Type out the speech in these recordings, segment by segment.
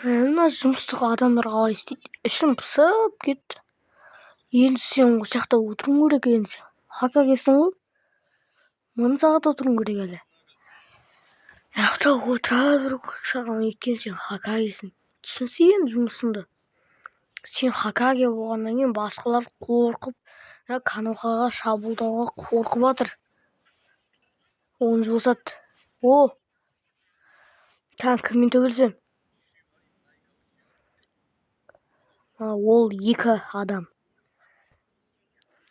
Мына жұмысты адамдар қалай істейді? Ішім пысып кетті. Енді сен ол жақта отыруың керек енді сен. Хокагесің ғой. Мың сағат отыруың керек әлі. Жақта отыра беру керек саған, өйткені сен Хокагесің. Түсінсе енді жұмысыңды. Сен Хокаге болғаннан кейін басқалар қорқып, Конохаға шабуылдауға қорқып жатыр. Оны жосады. О! Кән кіммен төбелесем? Ол екі адам.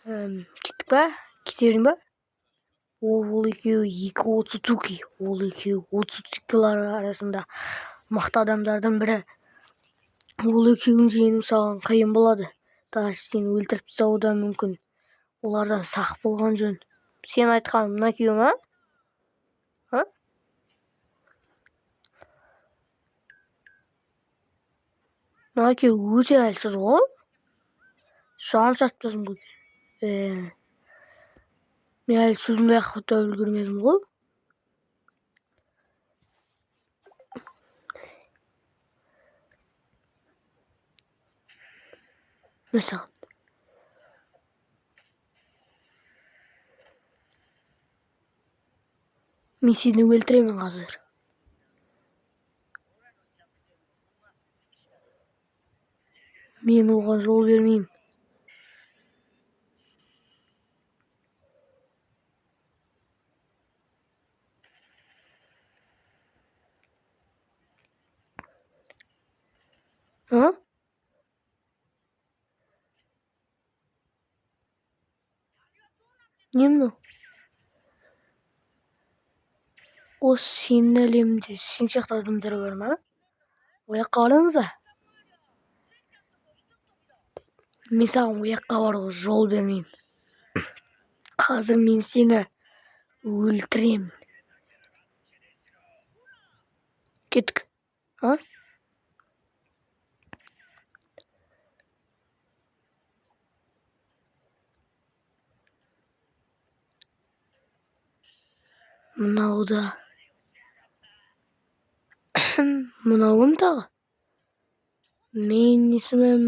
Кеттік па? Кете берейін ба? Ол екеуі екі Оцуцуки. Ол екеуі Оцуцукилар арасында мықты адамдардың бірі. Ол екеуін жеңу саған қиын болады. Даже сені өлтіріп тастауы да мүмкін. Олардан сақ болған жөн. Сен айтқан мына екеуі ма? А? Мына екеуі өте әлсіз ғой. Жан шарттасым ғой. Мен әлі сөзімді аяқтап үлгермедім ғой. Мә саған. Мен сені өлтіремін қазір. Мен оған жол бермеймін. А? Не мынау? Осы сенің әлемінде сен сияқты адамдар бар ма? Ол жаққа барамыз ба? Мен саған ол жаққа баруға жол бермеймін. Қазір мен сені өлтіремін. Кеттік. А? Мынау да. Мынау кім тағы? Менің есімім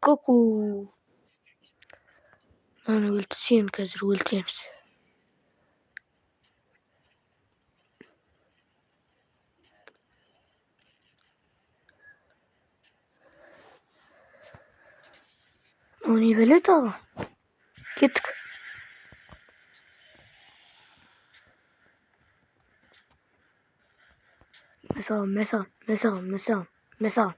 Гоку. Мынаны өлтірсем қазір өлтіреміз. Мынау не бәле тағы? Кеттік. Мә саған, мә саған, мә саған, мә саған, мә саған.